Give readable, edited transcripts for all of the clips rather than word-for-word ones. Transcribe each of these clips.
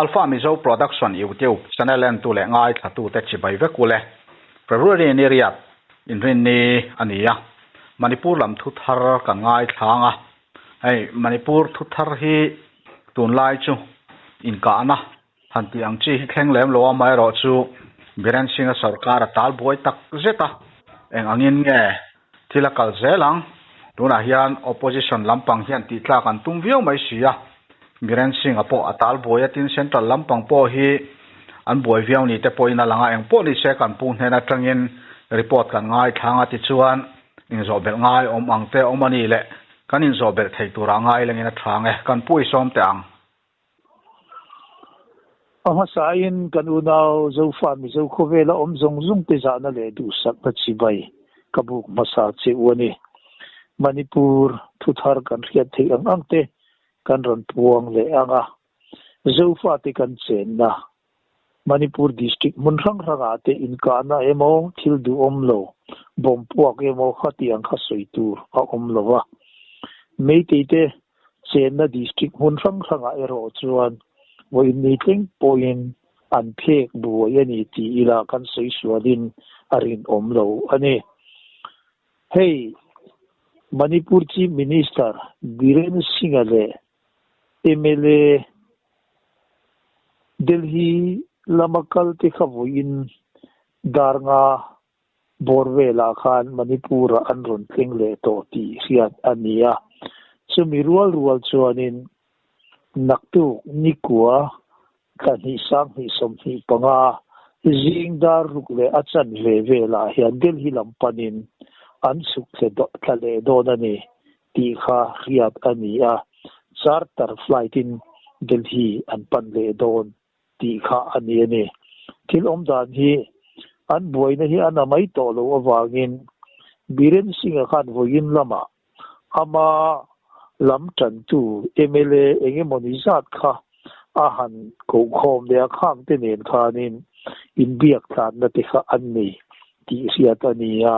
Alpha Mizo Production YouTube channel entu leh ngaithlatute chibai vek ule. February ni riat inrinni a ni a, Manipur lam thu thar kan ngaithlang a. Hei Manipur thu thar hi tunlai chu inkahna han tih ang chi hi thleng lem lo a, amaherawhchu Biren Singh-a sorkar a tal buai tak zet a, eng angin nge thil a kal zel ang? Tunah hian opposition lampang hian tih tlak an tum viau mai si a, Biren Singh-a pawh a tal buai a, tin central lampang pawh hi an buai viau ni te pawhin a lang a, eng pawh ni se kan pu hnen atangin report kan ngaithlang a, tichuan inzawh belh ngai awm ang te awm a ni leh kan inzawh belh thei turah ngai lengin a tha ang e, kan pu i sawm teh ang. A hmasain kan unau Zofa Mizo khawvela awm zawng zawng te zahna leh duhsakna chibai ka buk hmasa che u a ni. Manipur thuthar kan hriat theih ang ang te kan rawn puang leh ang a. Zofa te kan chenna Manipur district hmun hrang hrangah te inkahna emaw thil duhawm lo, bomb puak emaw khatiang kha sawi tur a awm lo va. Meitei te chenna district hmun hrang hrangah erawh chuan vawiin ni thleng pawhin an phek buai a ni tih ila kan sawi sualin a rinawm lo a ni. Hei Manipur Chief Minister Biren Singh-a leh mla Delhi lama kal te kha vawiin dar nga bawr velah khan Manipur-ah an rawn thleng leh tawh tih hriat a ni a. Chumi rual rual chuanin naktuk nikua thla hnih sang hnih 25 zing dar ruk leh a chanve velah hian Delhi lam panin an chhuk thla leh dawn a ni tih kha hriat a ni a, charter flight in Delhi an pan leh dawn tih kha a ni a ni. Thil awm dan hi an buaina hi a na mai tawh loh avangin Biren Singh-a khan vawiin lamah ama lam tantu mla eng emawni zat kha a han kohkhawm leh a khangte nen khanin inbiak tlanna te kha an nei tih hriat a ni a.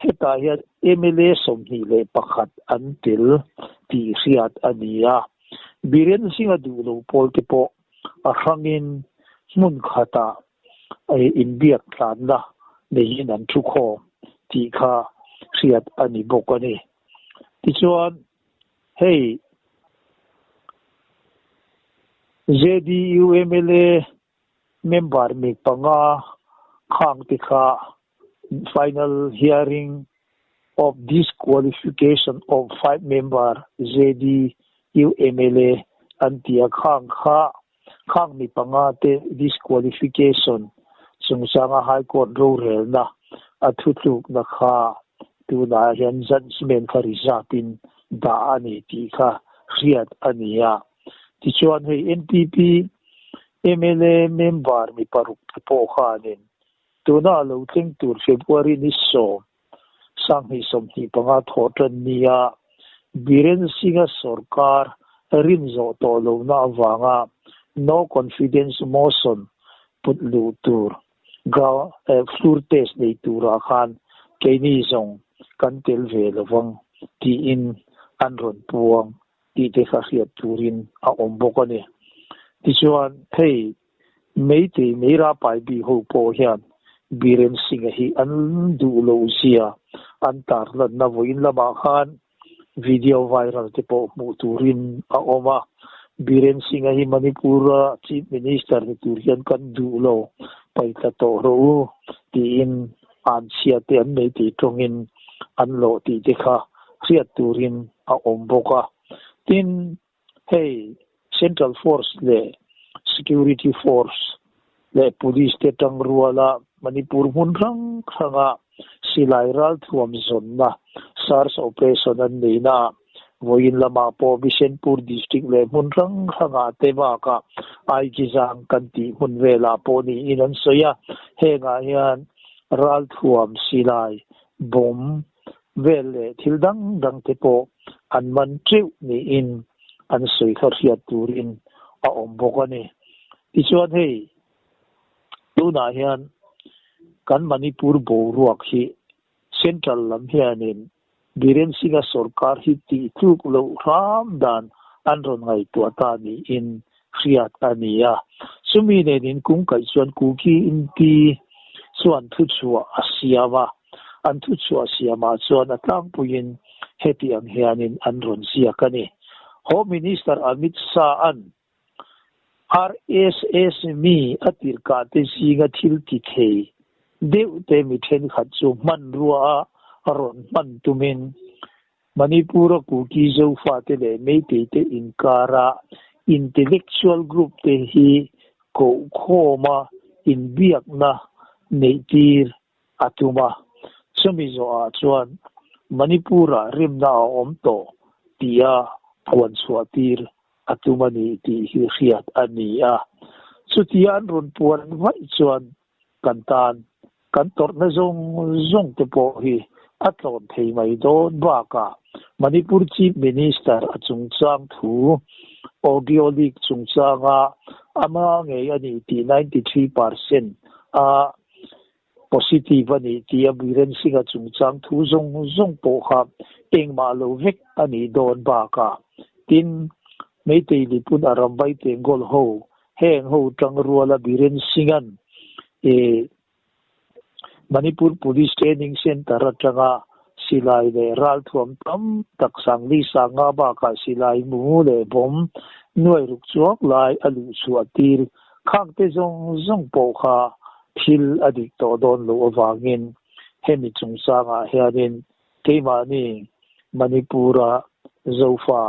Hetah hian mla 21 an tel tih hriat a ni a. Biren Singh-a duh lo pawl te pawh a hrangin hmun khatah inbiak tlanna neiin an thu khawm tih kha hriat a ni bawk a ni. Tichuan, hei JDU mla member mi panga khang te kha final hearing of disqualification of five member JDU mla an ti a, khang kha Khang mi panga te disqualification chungchanga High Court rorelna a thutlukna kha tunah hian judgement kha reserve in dah a ni tih kha hriat a ni a. Tichuan hei NPP mla member mi paruk te pawh khanin tuna a lo thleng tur February ni 10 2025 thawh tan nia Biren Singh-a sorkar rin zawh tawh lohna avanga no confidence motion put luh tur floor test nei turah khan keini zawng kan tel ve lovang tiin an rawn puang tih te kha hriat turin a awm bawk a ni. Tichuan hei Meitei Meira Paibi ho pawh hian Biren Singh-a hi an duh loh zia an tarlanna vawiin lamah khan video viral te pawh hmuh turin a awm a. Biren Singh-a hi Manipur-a Chief Minister ni tur hian kan duh lo, paitla tawh rawh u tiin an chhia te an meitei tawngin an lawh tih te kha hriat turin a awm bawk a. Tin, Hei Central Force leh Security Force leh Police te tangruala Manipur hmun hrang hranga silai ralthuam zawnna search operation an neihna ah vawiin lamah pawh Bishenpur District leh hmun hrang hrangah te bakah Aigizang kan tih hmun velah pawh niin an sawi a, hengah hian ralthuam silai bomb vel leh thil dang dang te pawh an man teuh niin an sawi kha hriat turin a awm bawk a ni. Tichuan hei tunah hian kan Manipur boruak hi Central lam hianin Biren Singh-a sorkar hi tih tluk loh hram dan an rawn ngaihtuah ta niin hriat a ni a. Chumi nen inkungkaih chuan Kuki Inti chuan thuchhuah a siam a, an thuchhuah siamah chuan a tlangpuiin heti ang hianin an rawn ziak a ni. Home Minister Amit Shah-a'n RSS mi a tirhkah te zinga thil ti thei deuh te mi thenkhat chu hmanrua a rawn hman tumin Manipur-a Kuki Zofate leh Meitei te inkara intellectual group te hi kohkhawma inbiakna neihtir a tum a, chumi zawhah chuan Manipur-ah rimna a awm tawh tia puan chhuahtir a tum a ni tih hi hriat a ni a. Chutia an rawn puan vaih chuan kan tan kan tawrhna zawng zawng te pawh hi a tlawn thei mai dawn bakah Manipur Chief Minister a chungchang thu audio leak chungchanga ama ngei a ni tih 93% a Positive a nih tih a Biren Singh-a chungchang thu zawng zawng pawh kha engmah lo vek a nih dawn bakah tin, Meitei Lipun a Rambai Tenggol ho heng ho tang ruala Biren Singh-a'n e Manipur Police Training Centre atanga silai leh ralthuam tam tak Sangli Sanga bakah silai mu leh bomb nuai ruk chuak lai a luhchhuah tir Khangte zawng zawng pawh kha thil a dik tawh dawn loh avangin hemi chungchangah hianin keimahni Manipur-a Zofa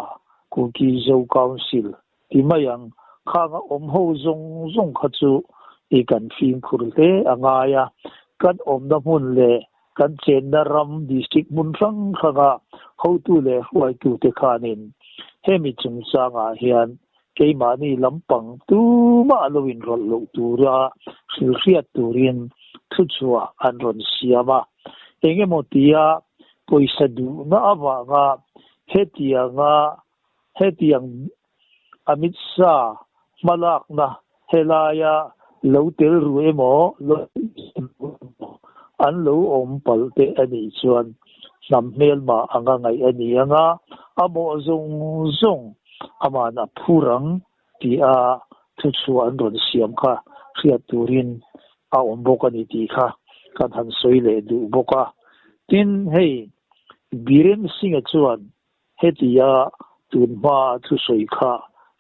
Kuki Zo Council ti mai ang khanga awm ho zawng zawng kha chu i kan fimkhur hle a ngai a, kan awmna hmun leh kan chenna ram district hmun hrang hranga hotu leh hruaitute khanin hemi chungchangah hian Keimahni lampang tumah lo inrawlh loh tura hrilhriat turin thuchhuah an rawn siam a. Eng emaw tia pawisa duhna avanga hetianga hetiang Amit Shah hmalakna helaia lo tel ru emaw lo ru emaw an lo awm palh te a nih chuan hnam hmelmah anga ngaih a ni anga a mawh zawng zawng Aman a phur ang tih a thuchhuah an rawn siam kha hriat turin a awm bawk a ni tih kha kan han sawi leh duh bawk a. Tin, hei Biren Singh-a chuan hetia tun hma a thusawi kha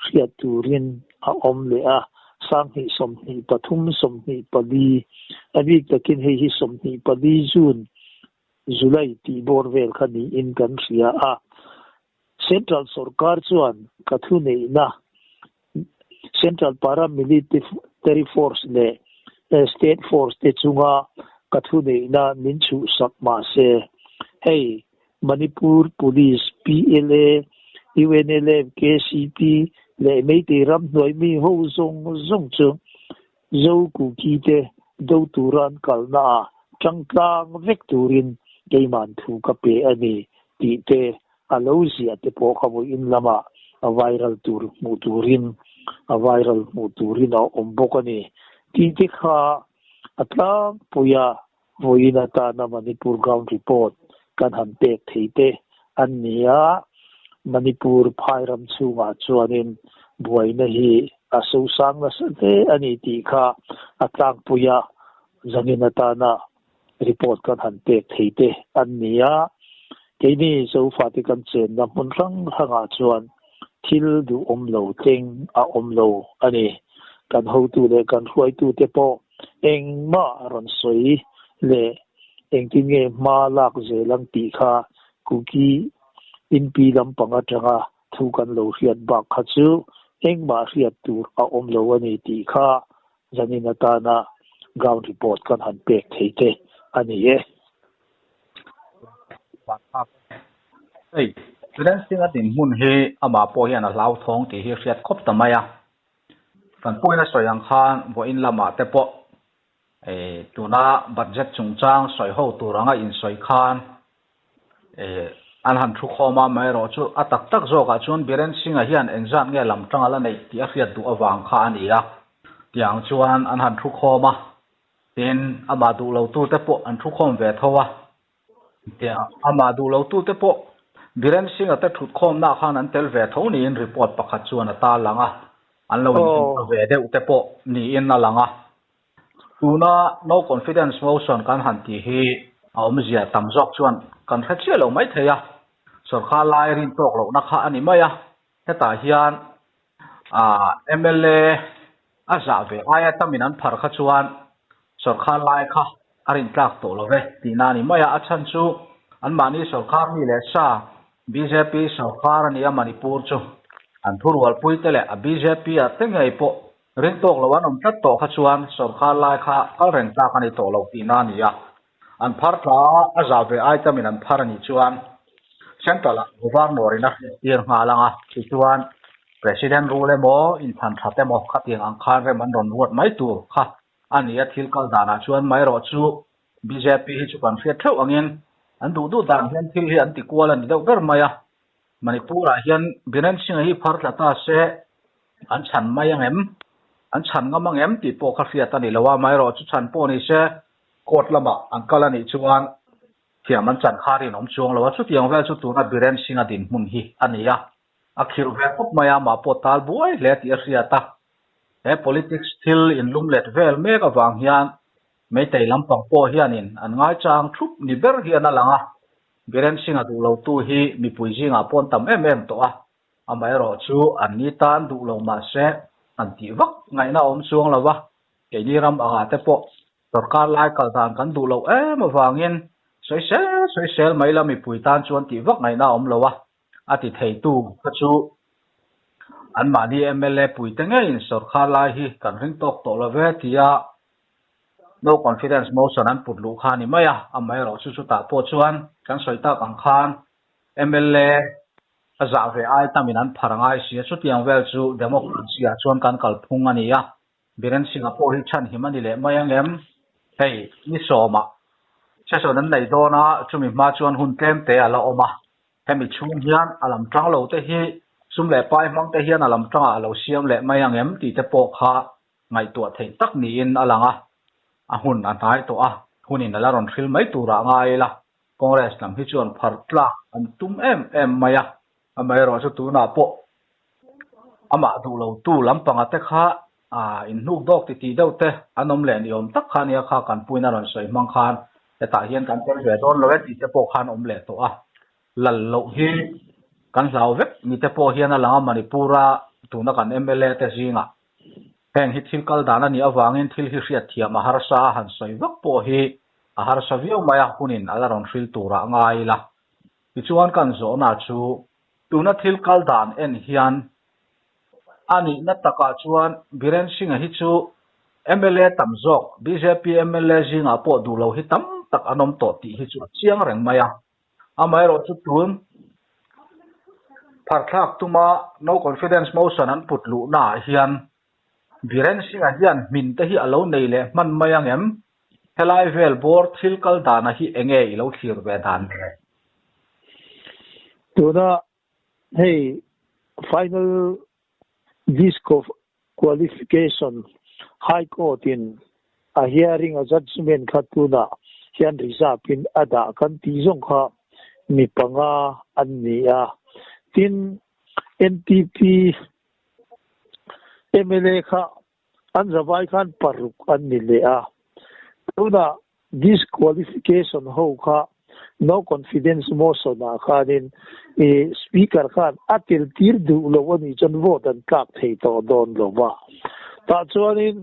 hriat turin a awm leh a, 20 23 24, a bik takin hei hi 24 June, July tih bawr vel kha niin kan hria a. Central sorkar chuan ka thuneihna Central Paramilitary Force leh State Force te chunga ka thuneihna min chhuhsak mah se, hei Manipur Police, PLA, UNLF, KCP leh Meitei ramhnuai mi ho zawng zawng chu Zo Kuki te do tura an kalna ah tangtlang vek turin keiman thu ka pe a ni tih te a lo ziah te pawh kha vawiin lamah a viral tur hmuh turin a viral hmuh turin a awm bawk a ni tih te kha a tlangpui a vawiin atana Manipur ground report kan han pek thei te an ni a, Manipur phai ram chhungah chuanin buaina hi a sosang nasa hle a ni tih kha a tlangpui a, zanin atana report kan han pek thei te an ni a, keini Zofate kan chenna hmun hrang hrangah chuan thil duhawm lo thleng a awm lo a ni. Kan hotu leh kan hruaitute pawh engmah a rawn sawi leh engtin nge hma lak zel ang tih kha Kuki inpi lampang atanga thu kan lo hriat bak kha chu engmah hriat tur a awm lo a ni tih kha zanin atana ground report kan han pek thei te a ni e. Hei, Biren Singh-a dinhmun hi amah pawh hian a hlauthawng tih hi hriat khawp ta mai a. Kan pawhin a sawi ang khan vawiin lamah te pawh tuna budget chungchang sawi ho tur anga insawi khan an han thu khawm a, amaherawh chu a tak tak zawkah chuan Biren Singh-a hian engzat nge lam tang a la neih tih a hriat duh avang kha a ni a, tiang chuan an han thu khawm a, tin amah duh lo tute pawh an thu khawm ve tho a. Amah duh lo tute pawh Biren Singh-a te thutkhawmnaah khan an tel ve tho niin report pakhat chuan a tarlang a. An lo inenkawl ve deuh te pawh niin a lang a. Tuna no confidence motion kan han tih hi a awmzia tam zawk chuan kan hre chiah lo mai thei a. Sorkar lai rin tawk lohna kha a ni mai a. Hetah hian mla a zah ve aia tamin an phar kha chuan sorkar lai kha a rin tlak tawh lo ve tihna a ni mai a. A chhan chu anmahni sorkar mi leh sa bjp sorkar a nia Manipur chu an thurualpui te leh a bjp ah te ngei pawh rin tawk lo an awm tlat tawh kha chuan sorkar lai kha kal reng tlak a ni tawh lo tihna a ni a. An phar tla a, a zah ve ai tamin an phar a nih chuan Central ah Governor in a hriattir nghal ang a, tichuan President rule emaw inthan that emaw khatiang ang khan rem an rawn ruat mai tur kha a ni a, thil kal danah chuan mai erawh chu bjp hi chu kan hriat theuh angin an duh duh dan hian thil hi an ti kual a ni deuh ber mai a, Manipur ah hian Biren Singh-a hi phar tla ta se an chhan mai ang em? An chhan ngam ang em tih pawh kha hriat a ni lo a, amaherawh chu chhan pawh ni se court lamah an kal a nih chuan thiam an chan kha rinawm chuang lo a, chutiang vel chu tuna Biren Singh-a dinhmun hi a ni a, a khirh ve khawp mai a, amah pawh tal buai hle tih a hriat a, he politics thil inlum let vel mek avang hian Meitei lampang pawh hianin an ngaichang thup ni ber hian a lang a, Biren Singh-a duh lotu hi mipui zingah pawh an tam em em tawh a, amaherawh chu an ni tan duh lo mah se an tih vak ngaihna a awm chuang lo va, keini ram angah te pawh sorkar lai kal dan kan duh loh em avangin sawisel sawisel mai la mipui tan chuan tih vak ngaihna a awm lo a, a ti theitu kha chu anmahni mla puite ngeiin sorkar lai hi kan ring tawk tawh lo ve tia No confidence motion an put luh kha a ni mai a, amaherawh chu chutah pawh chuan kan sawi tak ang khan mla a zah ve ai tamin an phar ngai si a, chutiang vel chu democracy ah chuan kan kalphung a ni a, Biren Singh-a pawh hi chhanhim a ni leh mai ang em? Hei, ni sawmah session an nei dawn a, chumi hma chuan hun tlem te a la awm a, hemi chhung hian a lam tang lo te hi sum leh pai hmang te hian a lam tangah a lo siam leh mai ang em tih te pawh kha ngaihtuah theih tak niin a lang a, a hun a hnai tawh a, hunin a la rawn hril mai turah ngai ila, Congress lam hi chuan phar tlak an tum em em mai a, amaherawh chu tunah pawh amah duh lotu lampanga te kha inhnuk dawk titih deuh te an awm leh ni awm tak kha nia kha kan puiin a rawn sawi hmang khan hetah hian kan tel ve dawn lo e tih te pawh khan awm leh tawh a, lal loh hi kan hlau vek ni te pawh hian a lang a Manipur-a tuna kan mla te zingah. Heng hi thil kal dan a nih avangin thil hi hriatthiam a harsa a han sawi vak pawh hi a harsa viau mai a, hunin a la rawn hril turah ngai ila. Tichuan kan zawhna chu tuna thil kal dan en hian a nihna takah chuan Biren Singh-a hi chu mla tam zawk, bjp mla zingah pawh duh lo hi tam tak an awm tawh tih hi chu a chiang reng mai a. Amaherawh chu tun pharthlak tuma no confidence motion an put luhna ah hian Biren Singh-a hian hmin te hi a lo nei leh hman mai ang em? Helai vel bawr thil kal dana hi enge i lo thlir ve dan le? Tuna hei final disqualification High Court in a hearing a judgement kha tunah hian reserve in a dah kan tih zawng kha mi panga an ni a. Tin, NPP mla kha an zavai khan paruk an ni leh a. Tunah Disqualification ho kha no confidence motion ah khanin i speaker khan a tel tir duh lo a nih chuan vote an tlak thei tawh dawn lo va. Tah chuanin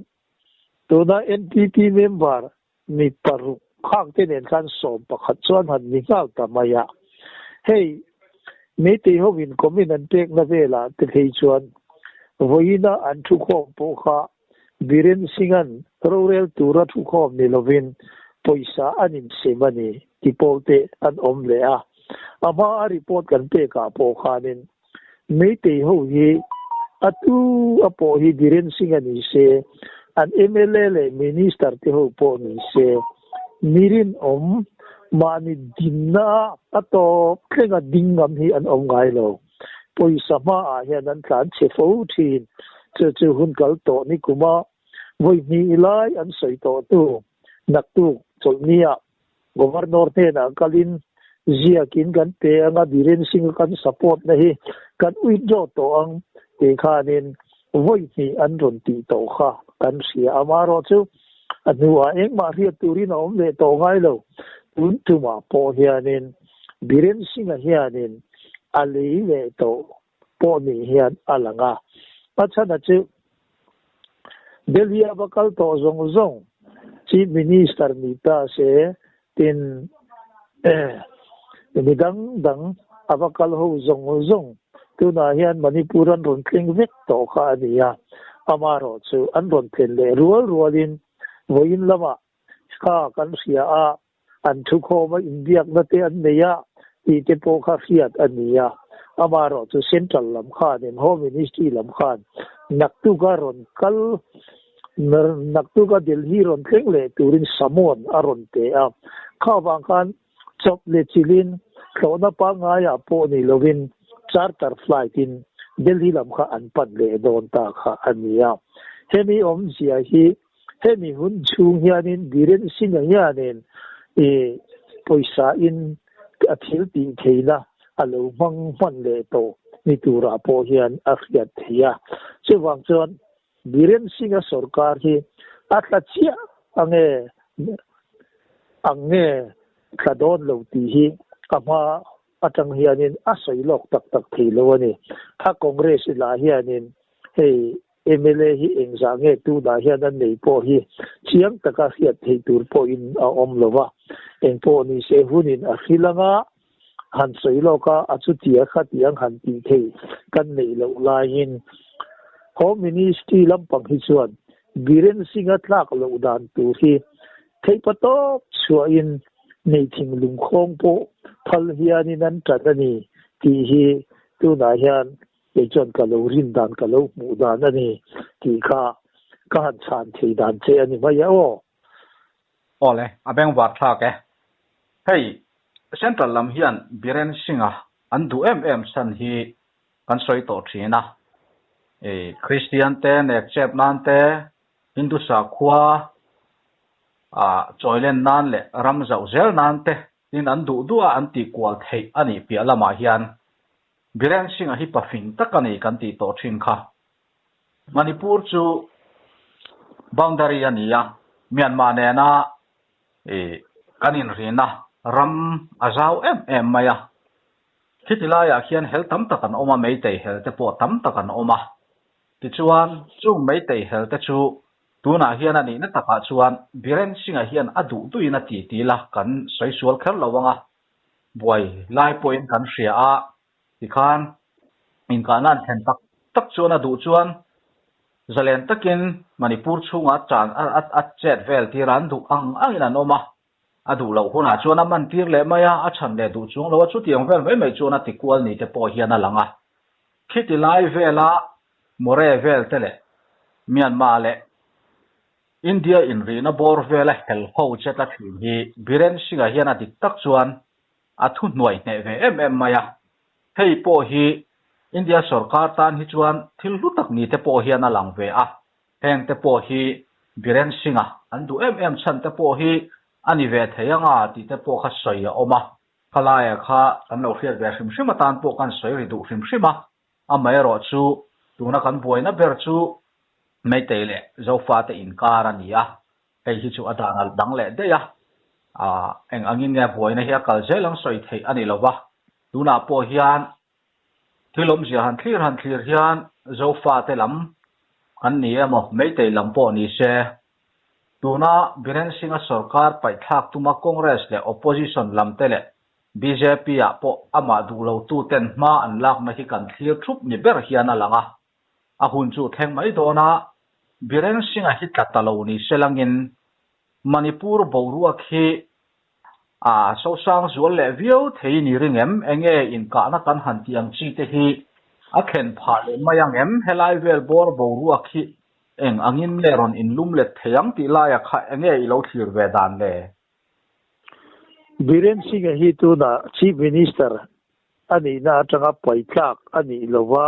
tuna NPP member mi paruk khang te nen khan 11 chuan han ni nghal ta mai a. Hei Meitei ho in comment an pekna velah te phei chuan vawiina an thukhawm pawh kha Biren Singh-a'n rorel tura thukhawm ni lovin pawisa an insem a ni ti pawl te an awm leh a. A hma a report kan pekah pawh khanin Meitei ho hi a tu a pawh hi Biren Singh-a ni se, an mla leh Minister te ho pawh ni se, mirinawm mahni dinna a tawp thlenga ding ngam hi an awm ngai lo. Pawisa hmaah hian an tlan chhe fo thin. Chu chu hun kal tawh ni kuma vawi hnih lai an sawi tawh tu naktuk chawlhniah Governor hnenah kalin ziakin kan pe anga Biren Singh-a kan support na hi kan withdraw tawh ang tih khanin Vawi hnih an rawn tih tawh kha kan hria. Amaherawhchu, a hnuah engmah hriat turin a awm leh tawh ngai lo. Tun tumah pawh hianin Biren Singh-a hianin a lei leh tawh pawh nih hian a lang a. A chhana chu Delhi-a va kal tawh zawng zawng Chief Minister ni ta se tin mi dang dang a va kal ho zawng zawng tunah hian Manipur an rawn thleng vek tawh kha a ni a. Amaherawhchu an rawn thlen leh rual rualin vawiin lamah kha kan hria a, an thukhawma inbiakna te an nei a tih te pawh kha hriat a ni a. Amaherawhchu Central lam khanin Home Ministry lam khan naktuka rawn kal naktuka Delhi rawn thleng leh turin summon a rawn pe a. Kha vang khan chawp leh chilhin thlawhna pangngaiah pawh ni lovin charter flight in Delhi lam kha an pan leh dawn ta kha a ni a. Hemi awmzia hi Hemi hun chhung hianin Biren Singh-a hianin i pawisa in a thil tih theihna a lo hmang hman leh tawh ni turah pawh hian a hriat theih a. Chuvang chuan Biren Singh-a sorkar hi a tla chiah ange ang nge tla dawn lo tih hi a hma atang hianin a sawi lawk tak tak thei lo a ni. A Congress lah hianin hei Mla hi engzah nge tunah hian an nei pawh hi chiang taka hriat theih tur pawhin a awm lo va, engpawh ni se hunin a hril anga han sawi lawk a, a chutia khatiang han tih thei kan neih loh laiin Home Ministry lampang hi chuan Biren Singh-a tlak loh dan tur hi theihpa tawp chhuahin nei thinglung khawng pawh phal hianin an ṭan a ni tih hi tunah hian Kei chuan ka lo rin dan, ka lo hmuh dan a ni tih kha ka han chhan thei dan che a ni mai e aw. Aw le, a bengvar thlak e. Hei, Central lam hian Biren Singh-a an duh em em chhan hi kan sawi tawh thin a. Kristian te, nekchep nan te, Hindu sakhua chawilen nan leh ram zauh zel nan te tin an duh duh a an tih kual theih a nih piah lamah hian Biren Singh-a hi pafing tak a ni kan tih tawh thin kha. Manipur chu boundary a ni a, Myanmar nena kan inrina ram a zau em em mai a. Khiti laiah khian hel tam tak an awm a, Meitei hel te pawh tam tak an awm a. Tichuan, chung Meitei hel te chu tunah hian a nihna takah chuan Biren Singh-a hian a duh duhin a ti ti la kan sawi sual kher lo ang a. Buai lai pawhin kan hria a, tikhan inkahna an thlen tak tak chuan a duh chuan zalen takin Manipur chhungah chan a chet vel tir a, an duh ang angin an awm a, a duh loh hunah chuan a man tir leh mai a, a chhan leh duh chuang lo a, chutiang vel mai mai chuan a tikual ni te pawh hian a lang a. Khiti lai vela Moreh vel te leh Myanmar leh India inrihna bawr vela hel ho che tla thin hi Biren Singh-a hian a dik tak chuan a thuhnuai hneh ve em em mai a. Hei pawh hi India sorkar tan hi chuan thil hlu tak ni te pawh hian a lang ve a. Heng te pawh hi Biren Singh-a an duh em em chhan te pawh hi a ni ve thei anga tih te pawh kha sawi a awm a. Khalaia kha kan lo hriat ve hrim hrim atan pawh kan sawi ri duh hrim hrim a. Amaherawhchu tuna kan buaina ber chu Meitei leh Zofate inkar a ni a, hei hi chu a dan a dang leh daih a, eng angin nge buaina hi a kal zel ang sawi theih a ni lo va, tunah pawh hian thil awmzia han thlir han thlir hian Zofate lam an ni emaw Meitei lam pawh ni se, tuna Biren Singh-a sorkar paihthlak tuma Congress leh Opposition lamte leh BJP-ah pawh amah duh lotuten hma an lakna hi kan thlir thup ni ber hian a lang a. A hun chu thleng mai dawn a, Biren Singh-a hi tla ta lo ni se langin Manipur boruak hi a sosang zual leh viau thei ni ring em? Enge inkahna kan han tih ang chi te hi a thlen phah leh mai ang em? Helai vel bawr boruak hi eng angin nge rawn inlum let thei ang tih laia kha enge i lo thlir ve dan le? Biren Singh-a hi tunah Chief Minister a nihna atanga paitlak a nih lova,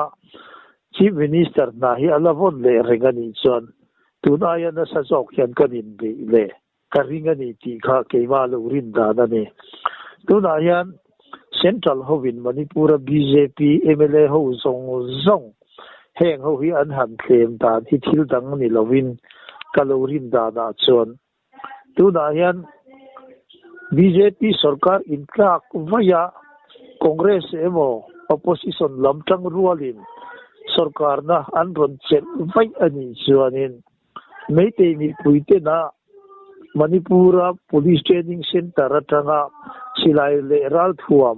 Chief Minister hna hi a la vawn leh reng a nih chuan tun aia nasa zawk hian kan inbeih leh ka ring a ni tih kha keimah lo rin dan a ni. Tunah hian Central hovin Manipur-a bjp mla ho zawng zawng. Heng ho hi an han thlem dan hi thil dang ni lovin ka lo rin danah chuan tunah hian bjp sorkar intlak vaia Congress emaw opposition lam tang rualin sorkarna an rawn chelh vaih a nih chuanin Meitei mipui tena Manipur-a Police Training Centre atanga silai leh ralthuam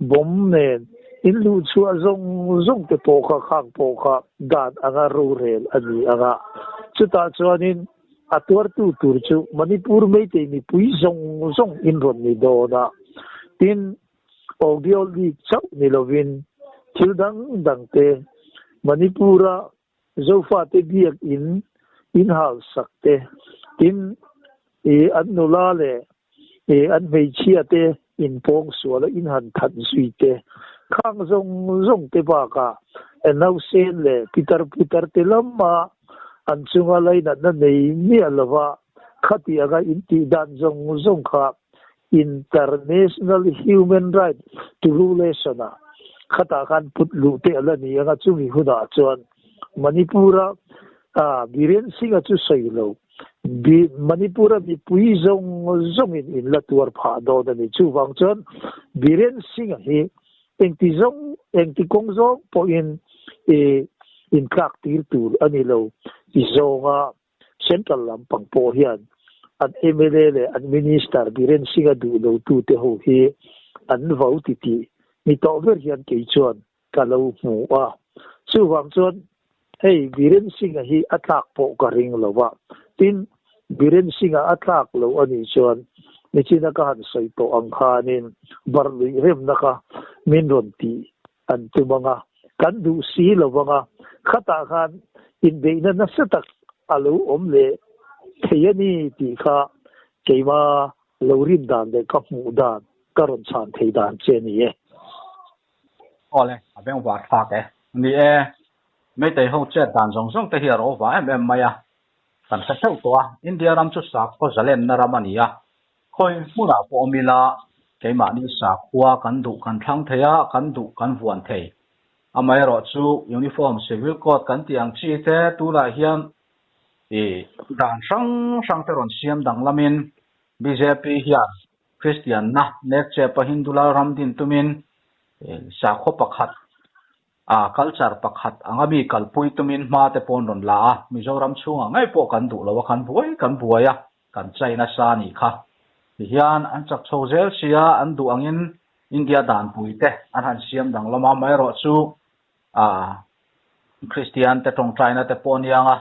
bomb nen in luh chhuah zawng zawng te pawh kha khang pawh kha dan anga rorel a ni ang a. Chutah chuanin a tuartu tur chu Manipur Meitei mipui zawng zawng in rawn ni dawn a. Tin, audio leak chauh ni lovin thil dang dang te Manipur-a Zofate biak in in hal sak te, tin i an nula leh i an hmeichhia te in pawng sual a in han that zui te, khang zawng zawng te bakah nausen leh pitar putar te lama an chunga lainatna nei miah lova khati anga in tih dan zawng zawng kha International Human Right Regulation ah khatah khan put luh te a la ni ang a, chumi hunah chuan Manipur-a Biren Singh-a chu sawi lo, Manipur-a mipui zawng zawngin in la tuar phah dawn a ni. Chuvang chuan Biren Singh-a hi engti zawng, engti kawng zawng pawhin intlak tir tur a ni lo ti zawnga Central lampang pawh hian an mla leh an Minister Biren Singh-a duh lo tute ho hi an vo ti tih ni tawh ber hian kei chuan ka lo hmu a. Chuvang chuan hei Biren Singh-a hi a tlak pawh ka ring lo a. Tin, Biren Singh-a a tlak lo a nih chuan nichina ka han sawi tawh ang khanin barhluih remna kha min rawn tih an tum ang a, kan duh si lo vang a, khatah khan inbeihna nasa tak a lo awm leh thei a ni tih kha keima lo rin dan leh ka hmuh dan, ka rawn chhan thei dan che a ni e. Awle, a bengvar thlak e. Ni e, Meitei ho chet dan zawng zawng te hi a ro va em em mai a, kan hre theuh tawh a, India ram chu sakhaw zalenna ram a ni a, Khawi hmunah pawh awm ila, keimahni sakhua kan duh kan thlang thei a, kan duh kan vuan thei. Amaherawhchu, Uniform Civil Code kan tih ang chi te tunah hian i dan hrang hrang te rawn siam danglamin bjp hian Kristianna nek chepa Hindu lal ram din tumin sakhua pakhat A culture pakhat anga mi kalpui tumin hma te pawn rawn la a, Mizoram chhungah ngei pawh kan duh lo a, kan buai kan buai a, kan chai nasa a nih kha. Tihian an chak chho zel sia, an duh angin India danpui te an han siam danglam a, amaherawhchu a Kristian te tawngtaina te pawh aniang a,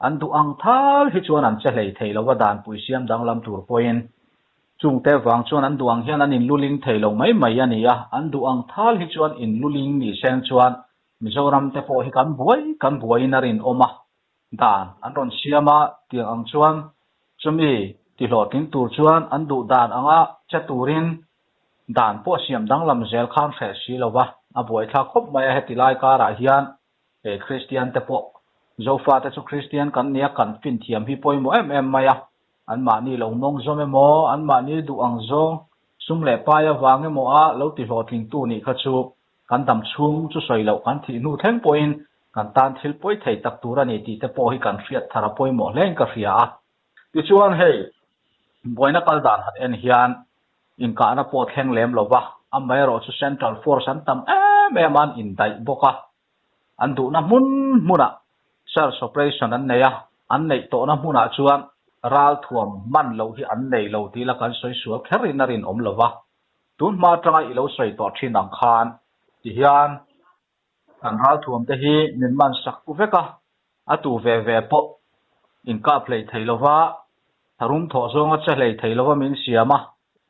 An duh ang thal hi chuan an che hlei thei lo a, danpui siam danglam tur pawhin chungte vang chuan an duh ang hian an inluling thei lo mai mai a ni a, an duh ang thal hi chuan inluling ni seng chuan Mizoram te pawh hi kan buai kan buaiin a rinawm a, dan an rawn siam a, tiang ang chuan chumi tihlawhtling tur chuan an duh dan anga che turin dan pawh siam danglam zel khan hreh si lo va, a buaithlak khawp mai a heti lai karah hian. He Kristian te pawh Zofa te chu Kristian kan nia kan fin thiam hi pawimawh em em mai a, anmahni lo mawng zawm emaw, anmahni duh ang zawng sum leh pai avang emaw a lo ti hlawhtlingtu nih kha chu kan dam chhung chu sawi loh kan thih hnu thleng pawhin kan tan thil pawi thei tak tur a ni tih te pawh hi kan hriat thar a pawimawh hlein ka hria a. Tichuan hei buaina kal dan han en hian inkahna pawh thleng lem lo va, amaherawhchu Central Force an tam em em a, an indaih bawk a. An duhna hmun hmunah search operation an nei a, an neih tawhna hmunah chuan ralthuam man loh hi an nei lo tih la kan sawi sual kher in a rinawm lo va. Tun hma atanga i lo sawi tawh thin ang khan tihian kan ralthuam te hi min man sak vek a, a tu ve ve pawh inkap hlei thei lo va, tharum thawh zawnga che hlei thei lo va min siam a,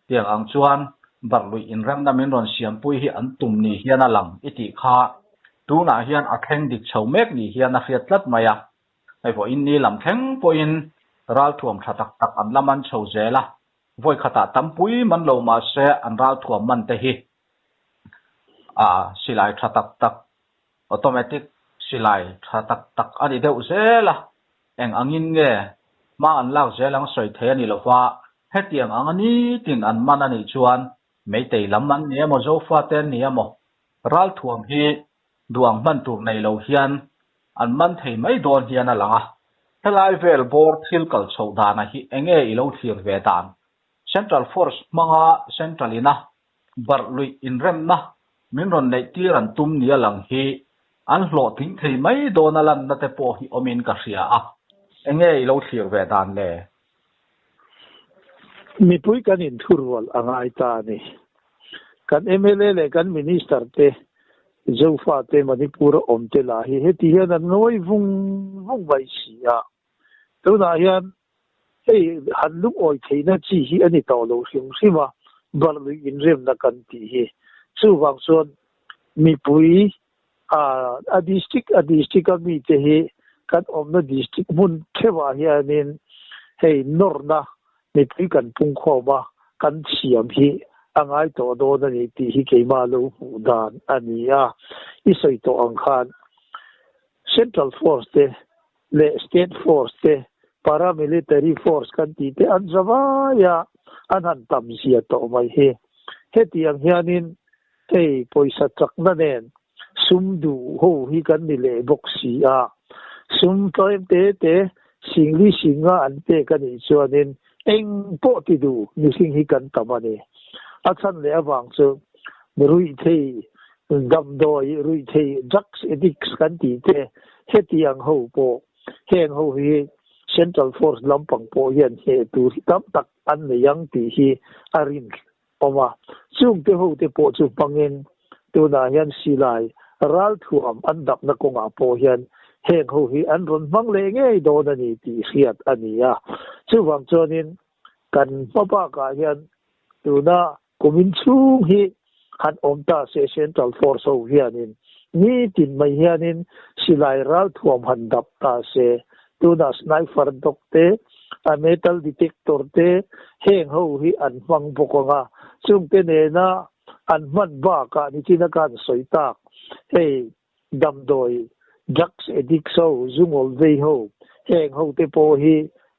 Tiang ang chuan barhluih inremna min rawn siampui hi an tum ni hian a lang i tih kha tunah hian a thleng dik chho mek ni hian a hriat tlat mai a. Hei vawiin ni lam thleng pawhin ralthuam tha tak tak an la man chho zel a, vawi khatah tampui man lo mah se an ralthuam man te hi a silai tha tak tak, automatic silai tha tak tak a ni deuh zel a. Eng angin nge hma an lak zel ang sawi thei a ni lova, hetiang anga nitin an man a nih chuan Meitei lam an ni emaw Zofate an ni emaw ralthuam hi duang hman tur nei lo hian an man thei mai dawn hian a lang a. Helai vel bawr thil kal chhoh dana hi enge i lo thlir ve dan? Central Force hmanga Central ina barh luih inremna min rawn neih tir an tum nia lang hi an hlawhtling thei mai dawn a lanna te pawh hi awmin ka hria a. Enge i lo thlir ve dan le? Mipui kan inthurual a ngai ta a ni. Kan mla leh kan Minister te Zofate Manipur a awm te lah hi heti hian an ngawi vung vung mai si a. Tunah hian hei han lungawi theihna chi hi a ni tawh lo hrim hrim a, barh lui inremna kan tih hi. Chuvang chuan mipui a district a district a mite hi kan awmna district hmun theuhah hianin hei nawrna mipui kan pungkhawm a, kan thiam hi a ngai tawh dawn a ni tih hi keimah lo hmuh dan a ni a. I sawi tawh ang khan Central Force te leh State Force te, Paramilitary Force kan tih te an za vai a, an han tam zia tawh mai hi. Hetiang hianin hei pawisa chakna nen sum duh ho hi kan ni leh bawk si a, sum tlawm te te singli singa an pek a nih chuanin eng pawh ti duh mihring hi kan tam a ni. A chhan leh avang chu ruihthei damdawi ruihthei drugs addicts kan tih te hetiang ho pawh heng ho hi Central Force lampang pawh hian hneh tur hi tam tak an nei ang tih hi a rin awm a, chungte hote pawh chu hmangin tunah hian silai ralthuam an dapna kawngah pawh hian heng ho hi an rawn hmang leh ngei dawn a ni tih hriat a ni a. Chuvang chuanin kan hma bakah hian tuna kumin chhung hi han awm ta se Central Force ho hianin nitin mai hianin silai ralthuam han dap ta se Tunah sniper dog te, a metal detector te heng ho hi an hmang bawk ang a, chungte nena an hman bakah nichina khan sawi tak hei damdawi drugs addicts ho, zungawl vei ho heng ho te pawh hi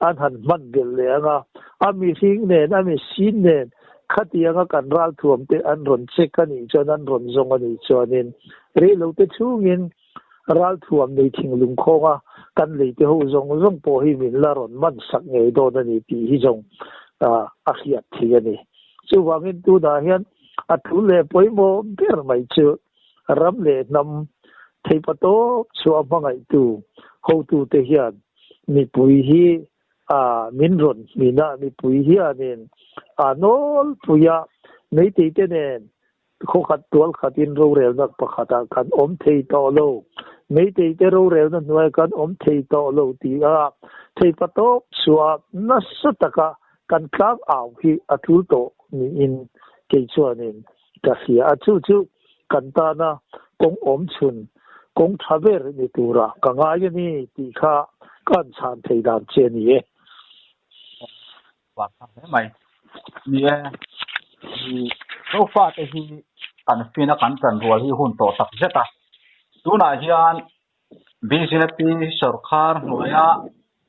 an han hman belh leh ang a, a mihring nen a machine nen khatianga kan ralthuam te an rawn check a nih chuan an rawn zawng a nih chuanin reilote chhungin Ralthuam nei thinglung khawnga kan leite ho zawng zawng pawh hi min la rawn man sak ngei dawn a ni tih hi zawng a hriat thei a ni. Chuvangin tunah hian a thu leh pawimawh ber mai chu ram leh hnam theipatawp chhuah hmangaihtu hotute hian mipui hi min rawn hmin a, mipui hianin a nawlpuia meiteite nen Khawkhat tual khatin rorelna pakhatah kan awm thei tawh lo. Meiteite rorelna hnuaiah kan awm thei tawh lo ti a theipatawp chhuah nasa taka kan tlang au hi a tul tawh niin kei chuanin ka hria a. Chu chu kan tana kawng awm chhun, kawng tha ber ni tura ka ngai a ni tih kha ka han chhan thei dan che a ni e. Vang thar hle mai. Ni e, i Zofa te hi kan fin a kan tan rual hi hun tawh tak zet a. Tunah hian bjp sawrkar hnuaia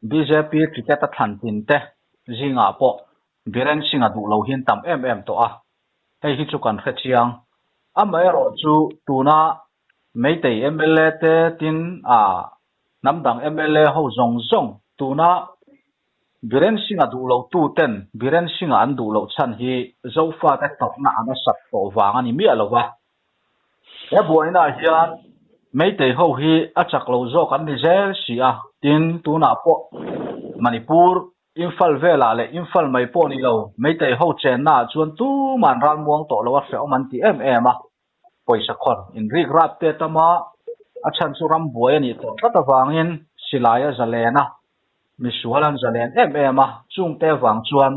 bjp ticket a thlan tin te zingah pawh Biren Singh a duh lo hian tam em em tawh a. Hei hi chu kan hre chiang. Amaherawhchu tuna Meitei mla te tin a hnam dang mla ho zawng zawng tuna Biren Singh-a duh lo tu ten Biren Singh-a an duh loh chhan hi Zofate tawpna an a sat tawh vang a ni miah lo va. He buainaah hian Meitei ho hi a chak lo zawk an ni zel si a, tin tunah pawh Manipur Imphal velah leh Imphal mai pawh ni lo Meitei ho chennaah chuan tuman ralmuang tawh lo a hrehawm an ti em em a. Pawisa khawn inrik rap te tam a, a chhan chu ram buai a nih tawh tlat avangin silai a zalen a, misual an zalen em em a, chungte vang chuan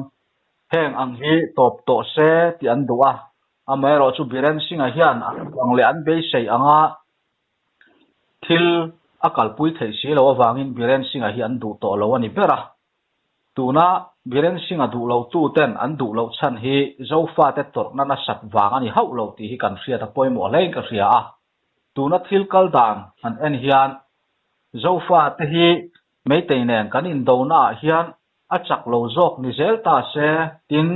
heng ang hi tawp tawh se tih an duh a, amaherawh chu Biren Singh-a hian an duh ang leh an beisei anga thil a kalpui theih si loh avangin Biren Singh-a hi an duh tawh lo a ni ber a. Tuna Biren Singh-a duh lo tu ten an duh loh chhan hi Zofate tawrhna nasat vang a ni hauh lo tih hi kan hriat a pawimawh hlein ka hria a. Tuna thil kal dan han en hian Zofate hi Meitei nen kan indona ah hian a chak lo zawk ni zel ta se tin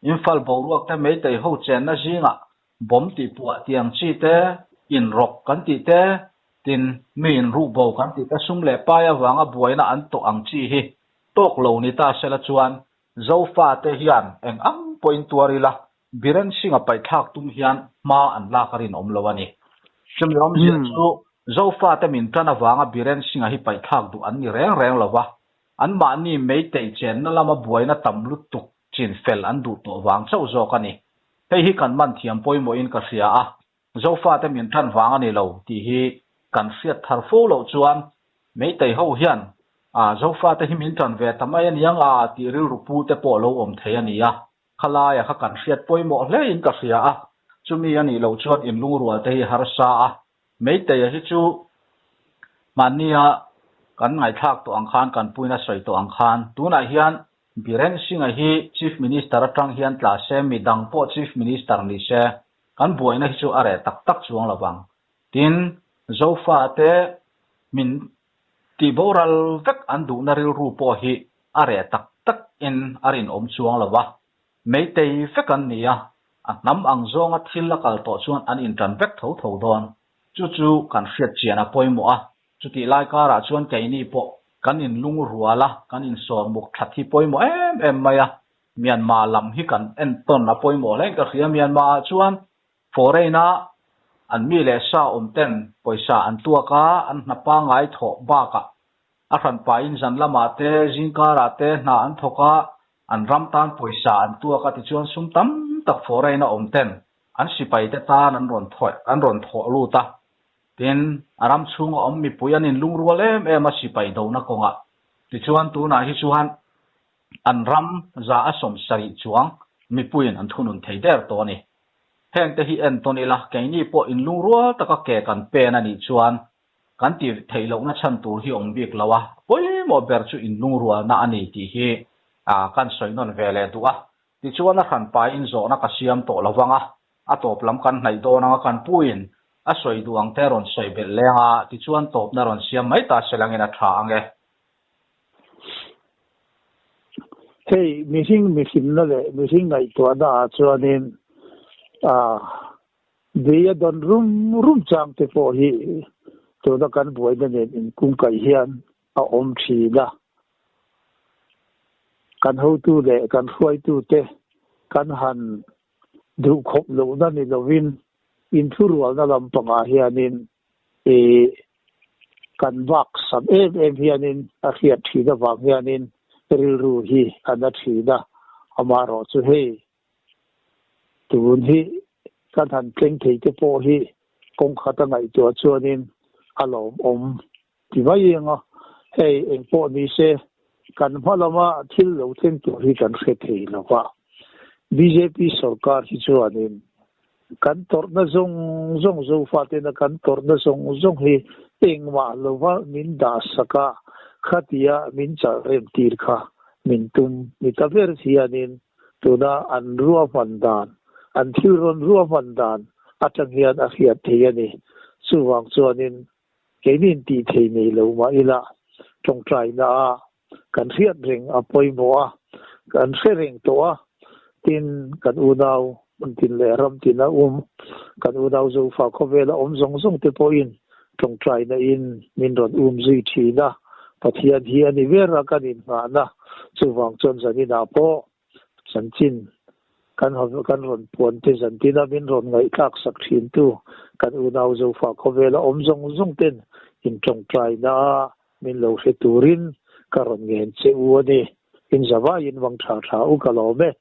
Imphal boruak te Meitei ho chenna zingah bomb tih puah tiang chi te, inrawk kan tih te. Tin, miin ruhbo kan tih te sum leh pai avanga buaina an tawh ang chi hi tawk lo ni ta sela chuan Zofate hian eng ang pawhin tuar ila Biren Singh-a paihthlak tum hian hma an lak a rinawm lo a ni. Chumi awmzia chu Zofate min tan avanga Biren Singh-a hi paihthlak duh an ni reng reng lo va, anmahni meitei chenna lama buaina tam lutuk chin fel an duh tawh vang chauh zawk a ni. Hei hi kan man thiam pawimawhin ka hria a, Zofate min tan vang a ni lo tih hi kan hriat thar fo loh chuan Meitei ho hian a Zofate hi min tan ve ta mai a niang a tih rilru pu te pawh lo awm thei a ni a, khalaia kha kan hriat pawimawh hlein ka hria a, chumi a nih loh chuan inlungrual te hi harsa a, Meiteia hi chu mahnia kan ngaihthlak tawh ang khan, kan puina sawi tawh ang khan tunah hian Biren Singh-a hi Chief Minister atang hian tla se, midang pawh Chief Minister ni se, kan buaina hi chu a reh tak tak chuang lo vang. Tin, Zofate min tih boral vek an duhna rilru pawh hi a reh tak tak in a rinawm chuang lo va. Meitei vek an ni a, a hnam ang zawnga thil a kal tawh chuan an intan vek tho tho dawn. Chu chu kan hriat chian a pawimawh a, chutih lai karah chuan keini pawh kan inlungrual a, kan insawrmuk that hi pawimawh em em mai a, Myanmar lam hi kan entawn a pawimawh hle in ka hria. Myanmar ah chuan foreign a an mi leh sa awm ten pawisa an tuak a, an hna pangngai thawh bakah a hran pahin zan lamah te zingkarah te hna an thawk a, an ram tan pawisa an tuak a tichuan sum tam tak foreign a awm ten an sipai te tan an rawn thawih an rawn thawh lut a. Tin, a ram chhunga awm mipui an inlungrual em em a sipai dona kawngah. Tichuan tunah hi chuan An ram za a 70 chuang mipuiin an thunun thei der tawh a ni. Hengte hi entawn ila, keini pawh inlungrual taka ke kan pen a nih chuan kan ti theih lohna chhan tur hi awm bik lo a, pawimawh ber chu inlungrualna a ni tih hi kan sawi nawn ve leh duh a. Tichuan a hranpain zawhna ka siam tawh lo vang a, a tawp lam kan hnaih dawn anga kan puin a sawi duh ang te rawn sawi belh leng a, tichuan tawpna rawn siam mai ta se langin a tha ang e. Hei mihring mihrimna leh mihring ngaihtuahna ah chuanin ah bei a dawn rum rum chang te pawh hi tuna kan buaina nen inkungkaih hian a awm thin a. Kan hotu leh kan hruaitu te kan han duh khawp lohna ni lovin inthurualna lampangah hianin Ih, kan bak sam em em hianin a hriat thin avang hianin rilru hi a na thin a, amaherawh chu hei tun hi kan han tleng thei te pawh hi kawng khat a ngaihtuah chuanin a lawmawm ti mai ang a, hei engpawh ni se kan hma lama thil lo thleng tur hi kan hre thei lo va, bjp sorkar hi chuanin Kan tawrhna zawng zawng Zofatena kan tawrhna zawng zawng hi engmah lova min dah sak a, khatia min chalh rem tir kha min tum ni ta ber hianin tuna an ruahman dan, an thil rawn ruahman dan atang hian a hriat thei a ni. Chuvang chuanin keinin tih thei nei lo mah ila tawngtaina a kan hriat reng a pawimawh a, kan hre reng tawh a, tin kan unau hmun tin leh ram tin a um, kan unau Zofa khawvela awm zawng zawng te pawhin tawngtaina in min rawn um zui thin a, Pathian hi a ni ber a kan innghahna, chuvang chuan zaninah pawh chanchin kan kan rawn puan te zantina min rawn ngaihthlak sak thin tu kan unau Zofa khawvela awm zawng zawng ten in tawngtaina a Min lo hre turin ka rawn ngen che u a ni. In zavaiin vang tha tha u ka lawm e.